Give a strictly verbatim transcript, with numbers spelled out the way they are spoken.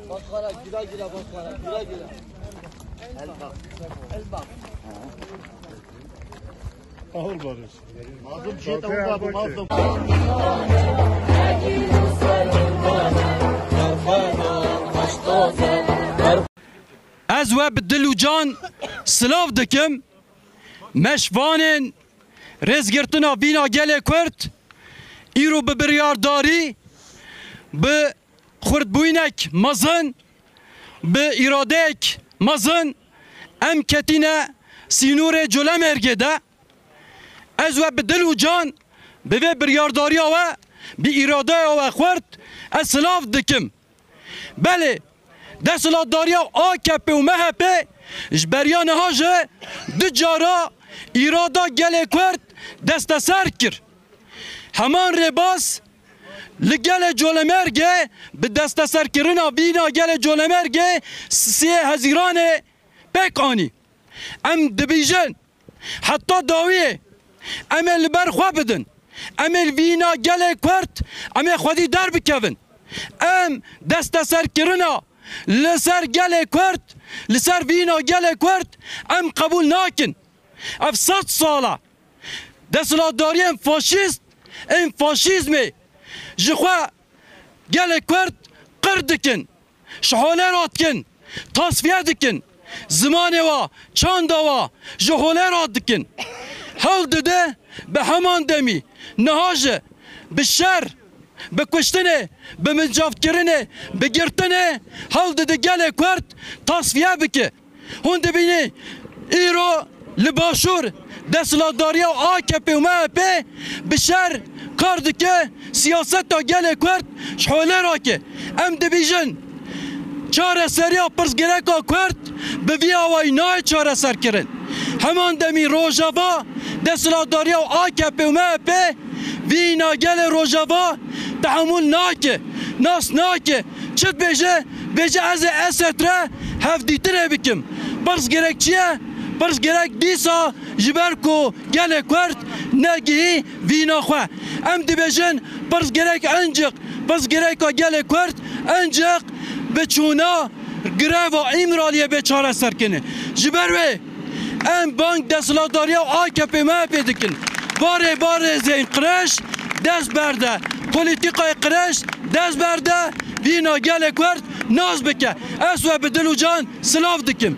Başkana, güle güle başkana, güle güle. Elma. Elma. Ağır barış. Mazlum şey de orada bu mazlum. Ez we bi dil û can silav dikim. Meşvanên rêzgirtina vîna gelê Kurd îro bi biryardarî, bi xurtbûyînek mezin, bi îradeyek mezin em ketîne sînorê Colemêrgê de. Ez we bi dil û can, bi vê biryardariya we, bi îradeya we xurt, ez silav dikim. Belê, desthilatdariya A K P û M H P ji beriya niha jî du cara îrada gelê Kurd desteser kir. Heman rêbaz li gelê Colemêrgê bi desteserkirina vîna gelê Colemêrgê sisê Hezîranê pêk anî. Em dibêjin, heta dawiyê em ê li ber xwe bidin. Em ê li vîna gelê Kurd, em ê xwedî derbikevin. Em desteserkirina li ser gelê Kurd, li ser vîna gelê Kurd em qebûl nakin. Ev sed sal e desthilatdariyên faşîst, ên faşîzmê ji xwe gelê Kurd qir dikin. Ji holê re dikin, tasfiye dikin. Zimanê wa, çanda wa ji holê re dikin. Hewl dide bi heman demî, niha jî bi şer, bi kuştinê, bi mincavkirinê, bi girtinê hewl dide gelê Kurd tasfiye bike. Hûn dibînî, îro li Başûr desthilatdariya A K P û M H P bi şer kar dike, siyaseta gelê Kurd ji holê rake. Em dibêjin, çareseriya pirsgirêka Kurd bi vî awayî nayê çareserkirin. Heman demî Rojava desthilatdariya A K P û M H P vîna gelê Rojava tehemûl nake, nas nake. Çi dibêje? Bêje ez ê Esed re hevdîtinê bikim. Pirs gerek çi ye? Pirs gerek dîsa ji ber ku gelê Kurd negihî vîna xwe. Em dibêjin pirs gerek encik, pirs gereka gelê Kurd encik bi çûna greva Îmraliyê bê çareserkirin. Ji ber wê Em bang desthilatdariya A K P M H P dikin. Barê barê zên qirêj dest berde. Polîtîkayê qirêj dest berde. Vîna gelê Kurd nas bike. Ez we bi dil û can silav dikim.